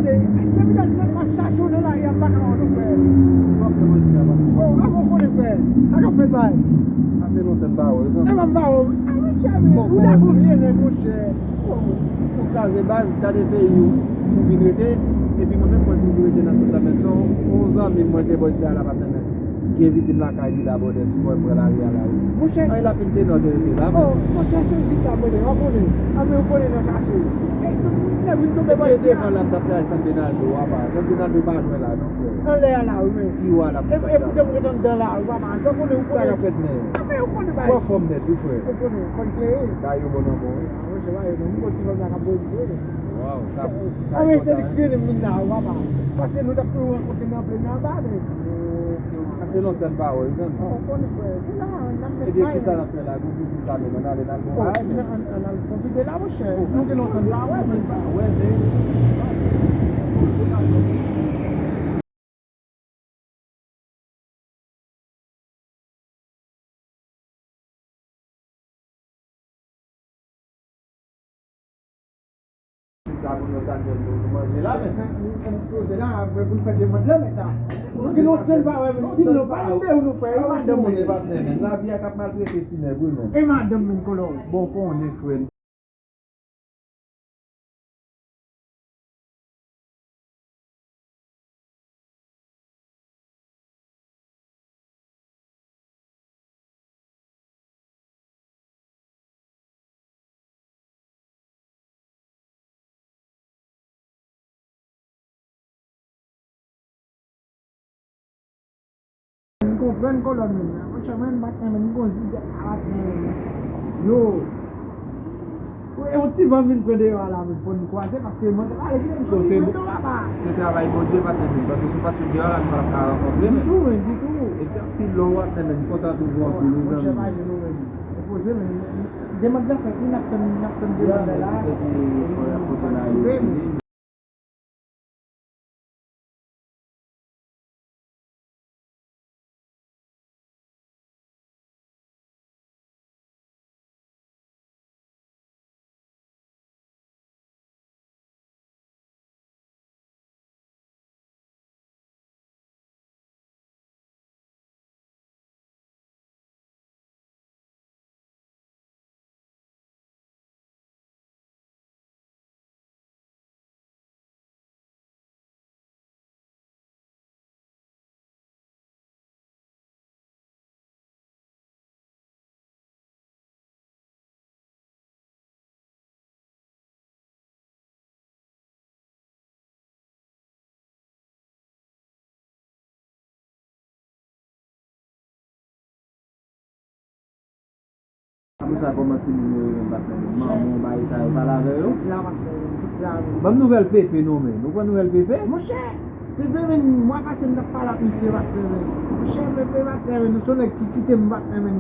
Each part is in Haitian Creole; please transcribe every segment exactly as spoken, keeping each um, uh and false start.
Depi dat mwen ap chache w nan lari a, m pa ka wè w non, frè. Kòman w fè mwen di sa, pa? Bon, avan w konnen, frè. Sa k ap fèt, bay? Sa fè lontan m pa wè w, zanmi. E pa m pa wè w. A, monchè, men, ou dakò vye nèg, monchè. Bon, ou kraze baz, gade peyi w, ou vin rete, epi mwen menm mwen toujou rete nan sant la, men se yon zanmi mwen te bò isi a la, pa tèmè. Ki envite m lakay li la, brother, pou mwen pran lari a la, wi. Monchè. Ay, l ap vin te nòt rete la, men. Oh, monchè, se jis sa, brother, w konnen. A, men ou konnen nan chache. E, nèg vin tonbe bò isi a. Depi devan la, m t ap travay San Bernardo, apa. San Bernardo pa lwen la, non, frè. Anlè a la, wi, men. Pi wa l ap fèt la. E, e poutan m ret anndan la, wi, apa. Sa w konnen, ou konnen. Sa k ap fèt, men? A, men ou konnen bagay. Ou anfòm nèt, wi, frè. Ou konnen, kòn klere. Bagay yo bon nan bon, wi. A, monchè, bagay yo bon. M gon ti fanm la k ap bwè dlo, wi. Waw, sa, sa enpòtan, wi. A, men se li ki rele m vin la, wi, apa. Paske nou t ap tou rankontre nan plèn anba, men. Sa fè lontan n pa wè, wi, zanmi. Oh, ou konnen, frè. Nou la, n ap met bay. Ebyen, kisa n ap fè la? Nou di sa menm, ann ale, n al bon bagay, men. Ann, ann, ann al pwofite la, monchè. Nou gen lontan n pa wè, men. Pa wè, men. Se sa pou nou sa nou nou manje la, men. Poze la, apre pou n fè demann la, men sa. Nou gen lontan n pa wè, men. Di nou, pale de ou, nou, frè. E madanm ou, men. Lavi a k ap maltrete ti nèg, wi, men. E madanm, men, kolo. Bon, konnen, frè. M konprann kolòn men. Monchè, mwen m pa t renmen, m gon zizèt a pa t renmen. Yo. Wi, yon ti van vin pran deyò a la, men fò n kwaze, paske mwen te pale kite m soti mwen tou papa. Se travay Bondye, pa t renmen, paske si w pa t sot deyò a la, nou pa t ap ka rankontre, men. Ditou, men, ditou. Epi anpil lè w ap renmen, m kontan twouve w anpil, wi, zanmi. Monchè, pa jwenn ou menm. Repoze, men. Demann la fèt, wi, n ap tann, n ap tann demann la. Epi, fò y ap pote la, yo vini. Apre sa, kòman timoun yo ye menm, patnè, men? Manman w, bagay sa yo, pale avè yo? La, patnè, men, tout la, men. Ban m nouvèl Pepe non, men. Ou pran nouvèl Pepe? Monchè, Pepe, men, mwa pase m t ap pale ak misye, patnè, men. Monchè, Pepe, patnè, men, se yon nèg ki kite m, patnè, men.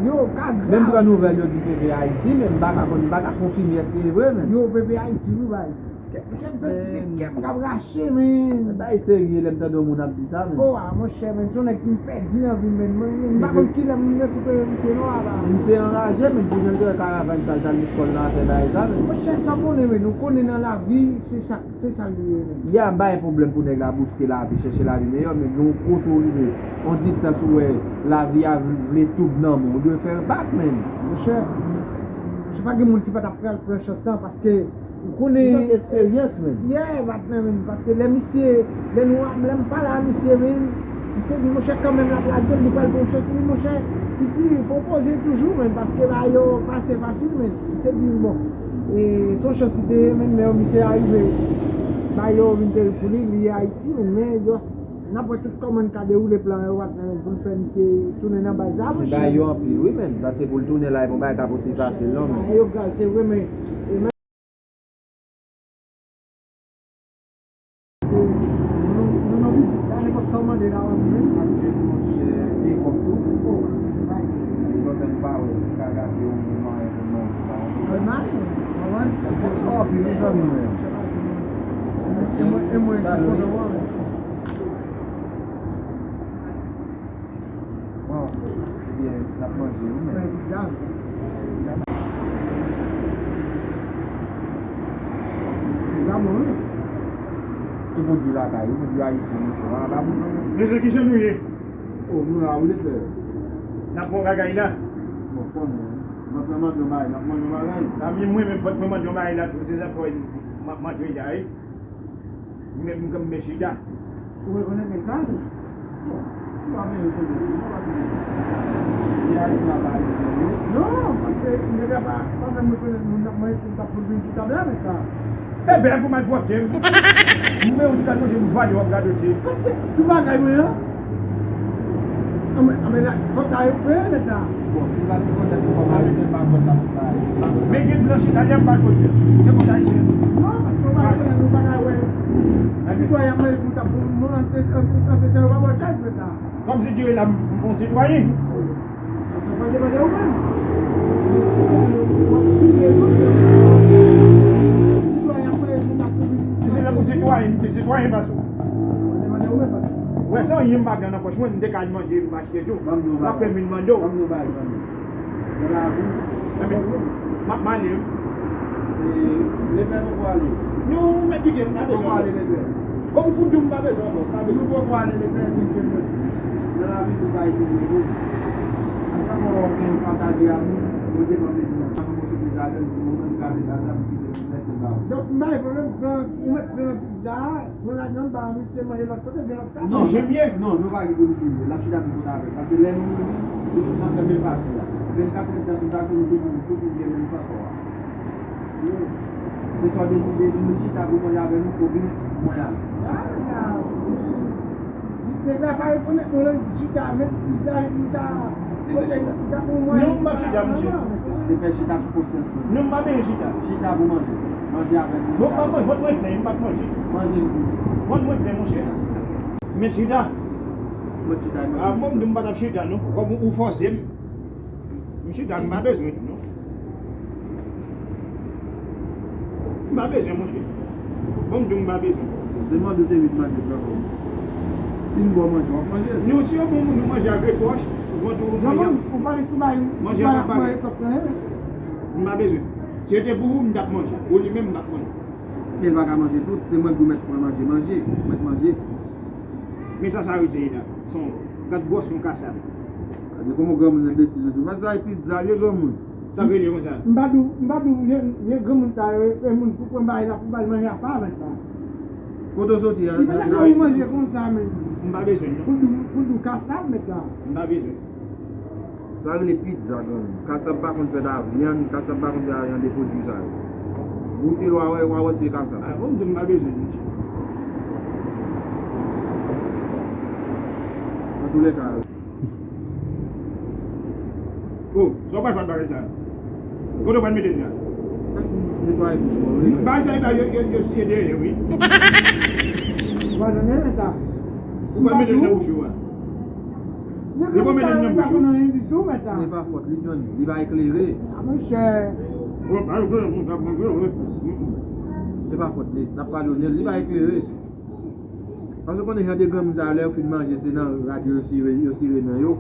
Yo, ka grav. Men m pran nouvèl, yo di Pepe Ayiti, men m pa ka konn, m pa ka konfime èske e vre, men. Yo, Pepe Ayiti, wi, bay. Kè m santi se kè m k ap rache, men. Bay serye lè m tande yon moun ap di sa, men. O, a, monchè, men, se yon nèg ki m pèdi nan vi m, men. Mwen, men, m pa konn kilè m rekipere misye non, apa. Men misye anraje, men, pou jan l te wè karavàn sa l t al met kò l nan afè bagay sa, men. Monchè, sa w konnen, men, ou konnen nan lavi, se sa, se sa l ye, men. Ya, m pa gen pwoblèm pou nèg la bouske lavi, chèche lavi meyè, men gen yon kote w rive, yon distans ou wè lavi a vle toub nan men w, ou dwe fè l bak, men. Monchè, se pa gen moun ki pa t ap pral pran chans lan, paske Ou konnen. Yon lòt esperyans, men. Yeah, patnè, men. Paske lè misye, lè nou, lè m pale a misye, men, misye di, monchè, kanmenm l ap lage l, li pral pran chans li, monchè. Piti, fò w poze toujou, men, paske bagay yo pa se fasil, men. Misye di, bon, e, se yon chans li te ye, men, men misye arive. Bagay yo vin terib pou li, li Ayiti, men, men, yo, n ap wè tout kòman n ka dewoule plan yo, patnè, men, pou n fè misye tounen nan baz la, monchè. Bagay yo anpil, wi, men. Paske pou l tounen la, e pa yon bagay k ap osi fasil, non, men. Bagay yo grav, se vre, men, e, men, Nou, nou, nou nan biznis la, nenpòt sa w mande la, w ap jwenn. W ap jwenn, monchè, gen kòb tou. O, bay. Gen lontan m pa wè, si m ka gade yon mwayen pou m manje, pa yon pwoblèm. Mwen manje, w konprann? Anpil, wi, zanmi mwen. E mwen, e mwen ki kontan wè w. Bon, ebyen, n ap manje, wi, men. Wi, pizza. Pizza bon, wi. Ki pwodui lakay ou, pwodui ayisyen, monchè, pa, pa bon non. Mesye, kijan nou ye? O, nou la wi, lepè. N ap pran bagay la. Bon, konnen, n ap pran manje bay, n ap manje bagay. Zanmi mwen, men fòk mwen mande yon bagay la tou, se sa fè m ap manje la, wi. Mwen menm, m konn men chita. Ou rekonèt nèg sa, wi? Bon, ou pa vle rekonèt li, ou pa vle. Li a travay, wi. Non, paske nèg la pa, pa menm rekonèt moun, n ap manje, n ap pran vin sou tab la, men sa. Ebyen, pou malpwòpte m. Mwen menm, ou di gad manje, m vale, w ap radote. Sou bagay mwen an. Anmè, anmè, la, kòb la yo peye, nèg la. Bon, si l pa te konn nèg pou kòb la, se pa kòb la pou bay. Men gen blan chita, y ap bay kòb yo. Se kòb ayisyen. Non, paske w pa rekonèt, nou pa ka wè. Sitwayen ap mande pou ta pou nou, an te, an te, an te, yo pa ba w chaj, nèg la. Kòm si dire la, m, m bon sitwayen. Sa pa depande ou menm. Si se tankou sitwayen, m pi sitwayen pase w. Ou wè, san anyen m pa gen nan pòch mwen, m te ka al manje, m achte tou. Sa fè m vin mande w. Nan lavi. Ebyen, m ap mande w. E, lepè nou prale. Nou mèt kite m, pa bezwen. Poko ale lepè. Bon, m fout di w m pa bezwen ankò, m pa bezwen. Nou poko ale lepè, nou ke mwen. Nan lavi, nou pa ekite nou. An tan ke w gen pataje ak nou, nou te mande nou. An nou kontinye avè l, nou menm gade gaz la, nou kite l, lèse l ba ou. Donk, m pa gen pwoblèm, pran, ou mèt pran pizza a. Mwen ladan m ba misye manje lòt kote, gen lòt kay. Non, non, nou pa gen pou nou filme. L ap chita pou kont avè l. Paske lè nou, nou tout nan fè menm pati a. Vennkat èdtan nou pase, nou tout, nou tout gen menm santò a. Se sa w deside, nou chita pou manje avè nou, oubyen mwen ale. Nèg la pa rekonèt mwen, lè l chita, men li ta, li ta, li ta pou mwen. Non, m p ap chita, mesye. Te fè chita sou konsyans mwen. Non, m pa bezwen chita. Chita pou manje. Manje avè nou. Bon, m pa manje, vant mwen plen, m p ap manje. Manje m di. Vant mwen plen, monchè. Mèt chita. Mèt chita, mèt chita. A, bon, m di m pa t ap chita, non. Kòm ou fòse m. M chita, m pa bezwen, non. M pa bezwen, monchè. Bon, m di w m pa bezwen. Se mande w te vin manje, frè, bon. Si m ba w manje, w ap manje. Non, si yo ban moun nou manje ak repwòch, ou vant ou manje. Ou pa ret sou bay, manje pa pare. M pa bezwen. Si se te pou ou, m t ap manje. Ou li menm, m t ap manje. Men l pa ka manje tout. Se mwen ki mèt pran manje, manje. Mèt manje. Men sa, sa rete la. Son, gad gwòs yon kasab. Gade kòman granmoun enbesil yo tou. Pase sa e pizza, li granmoun. Sa k rele konsa? M pa di w, m pa di w, vye, vye granmoun sa yo, e moun pou pran bagay la, pou bay manje apa, mèt la. Kote w soti a? Li pa ta fè ou manje konsa, men. M pa bezwen, non. Pou di w, pou di w kasab, mèt la. M pa bezwen. Sa rele pizza, granmoun. Kasab pa konn fèt a vyann, kasab pa konn fèt a jan de pwodui sa yo. Goute l, w a wè, w a wè se kasab. A, bon, m di m pa bezwen, mesye. Antoulèka. O, sa w pral fè ak bagay sa? Kote w pral mete l la? Netwaye bouch mwen, wi. Bagay sa, yo, yo, yo siye dèyè, wi. Ou pral mete l nan bouch ou a. Li konn mete l nan bouch ou. Li pa fòt li, Johnny. Li pa eklere. A, monchè. Bon, pa eklere, moun k ap manje, wi. Se pa fòt li. N ap padone l. Li pa eklere. Paske w konnen jan de granmoun sa yo, lè yo fin manje, se nan rad yo, yo sire, yo sire nan yo.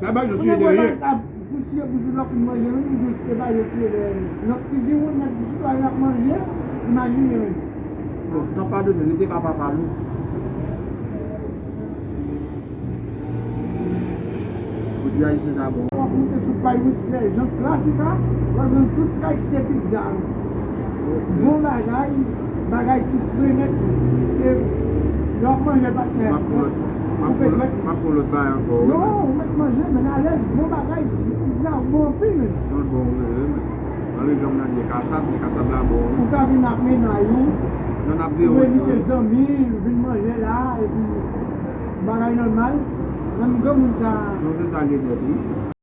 Sa ba yo sire dèyè. Pou sire bouch ou lè w fin manje, menm jis se ba yo sire dèyè. Lòske gen yon nèg sitwayen ap manje, imajine menm. Bon, n ap padone l, li te ka papa nou. Pwodui ayisyen sa bon. W ap moute sou paj Whistler Jean Classica, w ap jwenn tout kalite pizza yo. Bon bagay, bagay ki fre nèt. E lè w ap manje patnè, m ap pran lòt, m ap pran lòt, m ap pran lòt bagay ankò, wi. Non, ou mèt manje, men alèz, bon bagay, pizza bon anpil, men. Non, bon, wi, wi, men. Nan rejon m nan, gen kasab, men kasab la bon, wi. Ou ka vin ak mennaj ou, non, n ap veye ou envite zanmi, vin manje la, epi bagay nòmal, menm granmoun sa. Non, se sa l ye nèt, wi.